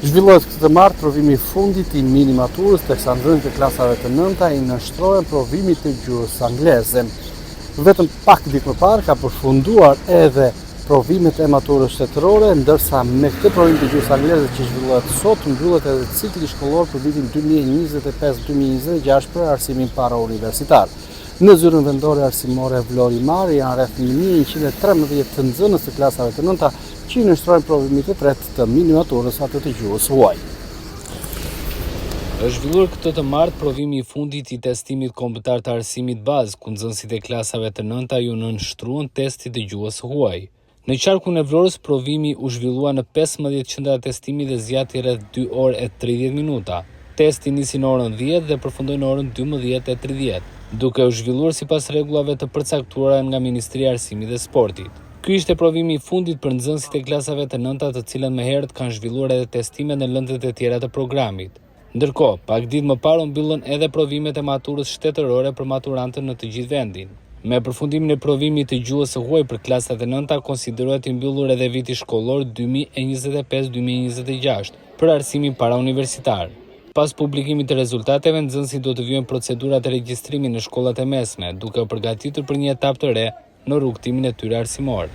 Zhvillohet këtë të martë provimi i fundit i mini maturës, teksa nxënësit e klasave të nënta i nënshtrohen provimit të gjuhës angleze. Vetëm pak ditë më parë ka përfunduar edhe provimet e maturës shtetërore, ndërsa me këtë provim të gjuhës angleze që zhvillohet sot, mbyllet edhe cikli shkollor për vitin 2025-2026 për arsimin parauniversitar. Në zyrën vendore arsimore Vlorë-Himarë janë rreth 1113 nxënës të klasave të nënta që i nënshtrohen provimit të tretë të minimaturës atë të gjuhës së huaj. Është zhvilluar këtë të martë provimi i fundit i testimit kombëtar të arsimit bazë, ku nxënësit e klasave të nënta iu nënshtruan testit të gjuhës së huaj. Në qarkun e Vlorës provimi u zhvillua në 15 qendra testimi dhe zgjati rreth 2 orë e 30 minuta. Testi nisi në orën 10 dhe përfundoi në orën 12:30, duke u zhvilluar sipas rregullave të përcaktuara nga Ministria e Arsimit dhe Sportit. Ky ishte provimi i fundit për nxënësit e klasave të nënta të cilët më herët kanë zhvilluar edhe testimet në lëndët e tjera të programit. Ndërkohë, pak ditë më parë u mbyllën edhe provimet e maturës shtetërore për maturantët në të gjithë vendin. Me përfundimin e provimit të gjuhës së huaj për klasat e nënta konsiderohet i mbyllur edhe viti shkollor 2025-2026 për arsimin parauniversitar. Pas publikimit të rezultateve, nxënësit do të vijojnë procedurat e regjistrimit në shkollat e mesme, duke u përgatitur për një etapë të re në rrugëtimin e tyre arsimor.